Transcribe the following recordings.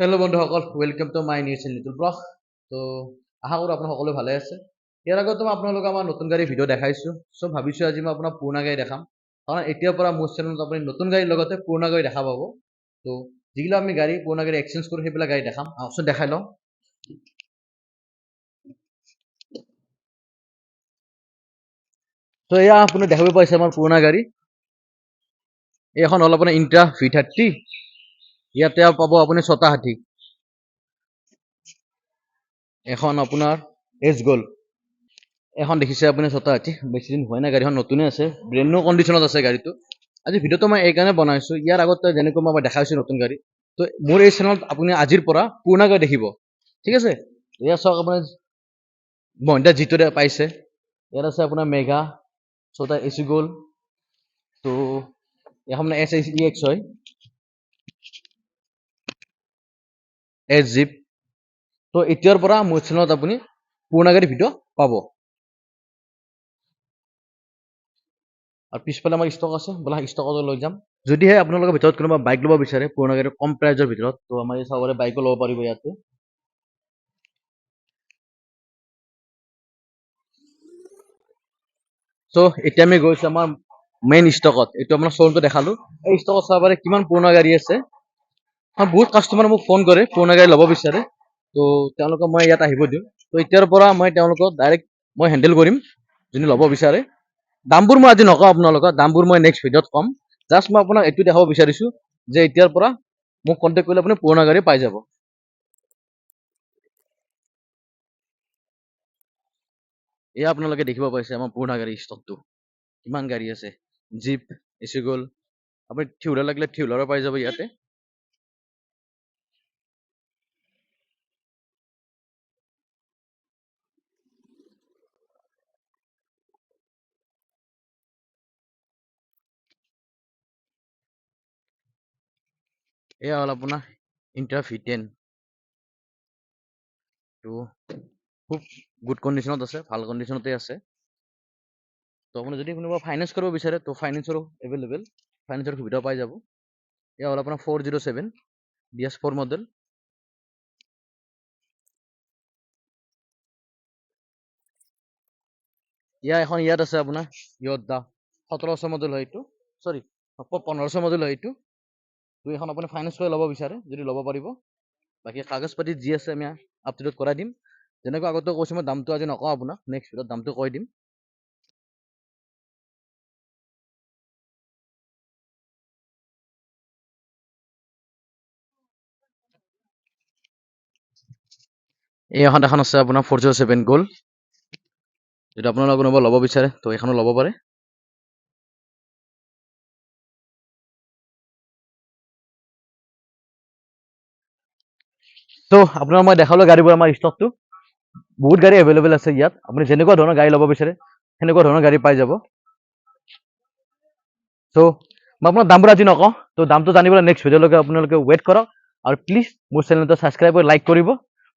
Hello' বন্ধুসকল, welcome to my new channel Nitul blog. তো আশা কৰোঁ আপোনালোক সকলোৱে ভালে আছে। ইয়াৰ আগতো মই আপোনালোকক আমাৰ নতুন গাড়ীৰ ভিডিঅ' দেখাইছোঁ। চ' ভাবিছোঁ আজি মই আপোনাক পুৰণা গাড়ী দেখাম, কাৰণ এতিয়াৰ পৰা মোৰ চেনেলত আপুনি নতুন গাড়ীৰ লগতে পুৰণা গাড়ী দেখা পাব। তো যিবিলাক আমি গাড়ী পুৰণা গাড়ী এক্সচেঞ্জ কৰোঁ, সেইবিলাক গাড়ী দেখাম। আহকচোন, দেখাই লওঁ। তো এয়া আপুনি দেখিব পাইছে আমাৰ পুৰণা গাড়ী। এইখন হ'ল আপোনাৰ ইণ্ট্ৰা ভি 30। ইয়াতে পাব আপুনি 6টা 60। এখন আপোনাৰ এজ গ'ল্ড। এখন দেখিছে আপুনি 6টা 60। বেছি দিন হোৱাই নাই, গাড়ীখন নতুনে আছে, ব্ৰেণ্ড নিউ কণ্ডিশ্যনত আছে গাড়ীটো। আজি ভিডিঅ'টো মই এইকাৰণে বনাইছোঁ, ইয়াৰ আগতে যেনেকৈ মই দেখাইছোঁ নতুন গাড়ী, তো মোৰ এই চেনেলত আপুনি আজিৰ পৰা পুৰণা গাড়ী দেখিব, ঠিক আছে? এয়া চাওক, আপোনাৰ মহিন্দ্ৰা জিটো পাইছে। ইয়াত আছে আপোনাৰ মেগা 6টা এ চি গ'ল্ড। তো এখন মানে এছ এইচ ই এক্স হয়, এছ জিপ। তো এতিয়াৰ পৰা মোৰ চেনেলত আপুনি পুৰণা গাড়ী ভিডিঅ' পাব। আৰু পিছফালে আমাৰ ষ্টক আছে, বোলা ষ্টকত লৈ যাম। যদিহে আপোনালোকৰ ভিতৰত কোনোবা বাইক ল'ব বিচাৰে পুৰণা গাড়ী কম প্ৰাইজৰ ভিতৰত, তো আমাৰ এই চাব পাৰে, বাইকো ল'ব পাৰিব ইয়াতে। চ' এতিয়া আমি গৈছোঁ আমাৰ মেইন ষ্টকত। এইটো আপোনাৰ শ্ব'ৰুমটো দেখালোঁ। এই ষ্টকত চাব পাৰে কিমান পুৰণা গাড়ী আছে। আৰু বহুত কাষ্টমাৰে মোক ফোন কৰে, পুৰণা গাড়ী ল'ব বিচাৰে। তো তেওঁলোকক মই ইয়াত আহিব দিওঁ। তো এতিয়াৰ পৰা মই তেওঁলোকক ডাইৰেক্ট মই হেণ্ডেল কৰিম, যোনে ল'ব বিচাৰে। দামবোৰ মই আজি নকওঁ আপোনালোকক, দামবোৰ মই নেক্সট ভিডিঅ'ত ক'ম। জাষ্ট মই আপোনাক এইটো দেখাব বিচাৰিছোঁ যে এতিয়াৰ পৰা মোক কণ্টেক্ট কৰিলে আপুনি পুৰণা গাড়ী পাই যাব। এয়া আপোনালোকে দেখিব পাইছে আমাৰ পুৰণা গাড়ী ষ্টকটো, কিমান গাড়ী আছে। জীপ, এচি গ'ল, আপুনি থ্ৰী লাগিলে থ্ৰী হুইলাৰো পাই যাব ইয়াতে। এয়া হ'ল আপোনাৰ ইণ্ট্ৰা ভি 10। তো খুব গুড কণ্ডিশ্যনত আছে, ভাল কণ্ডিশ্যনতে আছে। তো আপুনি যদি কোনোবা ফাইনেন্স কৰিব বিচাৰে, তো ফাইনেন্সৰো এভেইলেবল, ফাইনেন্সৰ সুবিধাও পাই যাব। এয়া হ'ল আপোনাৰ 407 BS 4 model. এয়া এখন ইয়াত আছে আপোনাৰ য়দা, 1700 মডেল হয় এইটো, চৰি, 1500 মডেল হয় এইটো। তো এইখন আপুনি ফাইনেন্স কৰি ল'ব বিচাৰে যদি ল'ব পাৰিব। বাকী কাগজ পাতি যি আছে আমি আপ টু ডেট কৰাই দিম। যেনেকৈ আগতে কৈছোঁ, মই দামটো আজি নকওঁ আপোনাক, নেক্সট ভিডিঅ'ত দামটো কৈ দিম। এই এখন এখন আছে আপোনাৰ 407 গ'ল্ড। যদি আপোনালোকে কোনোবা ল'ব বিচাৰে, তো এইখনো ল'ব পাৰে। ত' আপোনাৰ মই দেখালোঁ গাড়ীবোৰ, আমাৰ ষ্টকটো বহুত গাড়ী এভেইলেবল আছে ইয়াত। আপুনি যেনেকুৱা ধৰণৰ গাড়ী ল'ব বিচাৰে, সেনেকুৱা ধৰণৰ গাড়ী পাই যাব। চ' মই আপোনাক দামবোৰ আজি নকওঁ। ত' দামটো জানিবলৈ নেক্সট ভিডিঅ'লৈকে আপোনালোকে ৱেইট কৰক আৰু প্লিজ মোৰ চেনেলটো ছাবস্ক্ৰাইব কৰি লাইক কৰিব।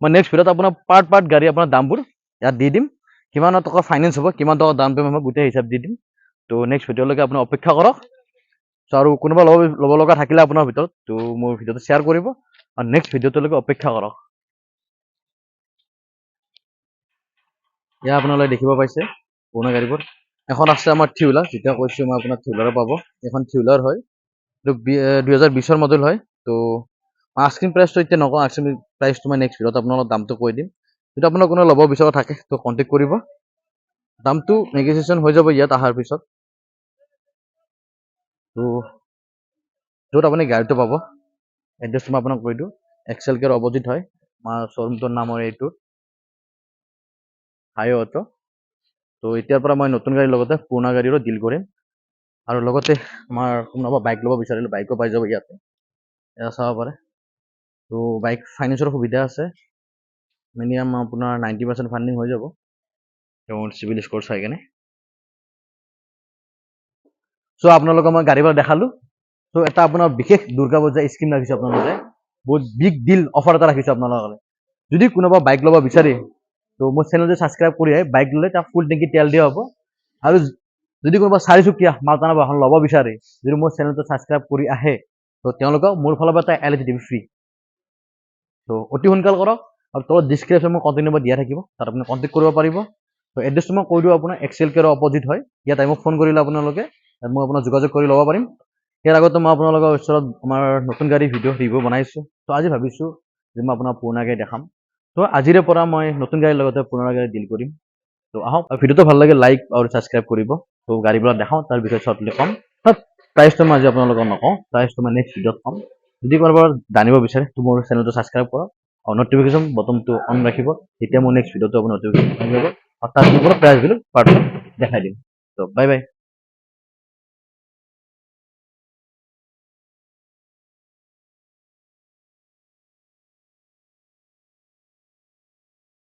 মই নেক্সট ভিডিঅ'ত আপোনাৰ পাৰ্ট পাৰ্ট গাড়ী আপোনাৰ দামবোৰ ইয়াত দি দিম, কিমান টকা ফাইনেন্স হ'ব, কিমান টকা ডাউন পে'মেণ্ট হ'ব, গোটেই হিচাপ দি দিম। ত' নেক্সট ভিডিঅ'লৈকে আপুনি অপেক্ষা কৰক। চ' আৰু কোনোবা ল'ব লগা থাকিলে আপোনাৰ ভিতৰত, ত' মোৰ ভিডিঅ'টো শ্বেয়াৰ কৰিব আৰু নেক্সট ভিডিঅ'টোলৈকে অপেক্ষা কৰক। এয়া আপোনালোকে দেখিব পাইছে পুৰণা গাড়ীবোৰ। এখন আছে আমাৰ থ্ৰী হুইলাৰ, যেতিয়া কৈছোঁ মই আপোনাক, থ্ৰী হুইলাৰো পাব। এখন থ্ৰী হুইলাৰ হয়, এইটো 2020ৰ মডেল হয়। তো আস্কিং প্ৰাইচটো এতিয়া নকওঁ, আস্কিং প্ৰাইচটো মই নেক্সট ভিডিঅ'ত আপোনালোকক দামটো কৈ দিম। যদি আপোনালোক কোনো ল'ব বিচৰা থাকে, তো কণ্টেক্ট কৰিব, দামটো নেগচিয়েশ্যন হৈ যাব ইয়াত অহাৰ পিছত। তো য'ত আপুনি গাড়ীটো পাব, এড্ৰেছটো মই আপোনাক কৈ দিওঁ, এক্সেল কেয়াৰ অপজিট হয় আমাৰ শ্ব'ৰুমটোৰ নাম হয় এইটো হাই অটো। তো এতিয়াৰ পৰা মই নতুন গাড়ীৰ লগতে পুৰণা গাড়ীৰো ডিল কৰিম। আৰু লগতে আমাৰ কোনোবা বাইক ল'ব বিচাৰিলে বাইকো পাই যাব ইয়াতে, এয়া চাব পাৰে। তো বাইক ফাইনেন্সৰ সুবিধা আছে, মিনিমাম আপোনাৰ 90% ফাণ্ডিং হৈ যাব তেওঁৰ চিভিল স্ক'ৰ চাই কেনে। চ' আপোনালোকক মই গাড়ীবোৰ দেখালোঁ। চ' এটা আপোনাৰ বিশেষ দুৰ্গা পূজা স্কিম ৰাখিছোঁ আপোনালোকে, বহুত বিগ ডিল অফাৰ এটা ৰাখিছোঁ আপোনালোকৰ কাৰণে। যদি কোনোবা বাইক ল'ব বিচাৰে, তো মোৰ চেনেলটো ছাবস্ক্ৰাইব কৰি আহি বাইক ল'লে তাক ফুল টেংকি তেল দিয়া হ'ব। আৰু যদি কোনোবা চাৰিচকীয়া মালটানা বাহন ল'ব বিচাৰে, যদি মোৰ চেনেলটো ছাবস্ক্ৰাইব কৰি আহে, তো তেওঁলোকক মোৰ ফালৰ পৰা এটা L E D TV free. ত' অতি সোনকাল কৰক আৰু তলত ডিছক্ৰিপশ্যন মোৰ কণ্টেক্ট নম্বৰ দিয়া থাকিব, তাত আপুনি কণ্টেক্ট কৰিব পাৰিব। ত' এড্ৰেছটো মই কৈ দিওঁ আপোনাৰ, এক্সেল কেয়াৰৰ অপজিট হয়। ইয়াত আহি মোক ফোন কৰিলে আপোনালোকে মই আপোনাক যোগাযোগ কৰি ল'ব পাৰিম। ইয়াৰ আগতে মই আপোনালোকৰ ওচৰত আমাৰ নতুন গাড়ী ভিডিঅ' ৰিভিউ বনাইছোঁ। ত' আজি ভাবিছোঁ যে মই আপোনাক পুৰণা গাড়ী দেখাম। ত' আজিৰে পৰা মই নতুন গাড়ীৰ লগতে পুৰণা গাড়ী ডিল কৰিম। ত' আহক আৰু ভিডিঅ'টো ভাল লাগে লাইক আৰু ছাবস্ক্ৰাইব কৰিব। ত' গাড়ীবিলাক দেখাওঁ, তাৰ বিষয়ে চৰ্টলি ক'ম। প্ৰাইচটো মই আজি আপোনালোকক নকওঁ, প্ৰাইচটো মই নেক্সট ভিডিঅ'ত ক'ম। যদি কোনোবা জানিব বিচাৰে, ত' মোৰ চেনেলটো ছাবস্ক্ৰাইব কৰক আৰু নটিফিকেশ্যন বটনটো অন ৰাখিব। তেতিয়া মোৰ নেক্সট ভিডিঅ'টো আপোনাৰ নটিফিকেশ্যন আহি যাব আৰু তাত মই প্ৰাইচবিলাক পাৰ্টত দেখাই দিম। ত' বাই বাই।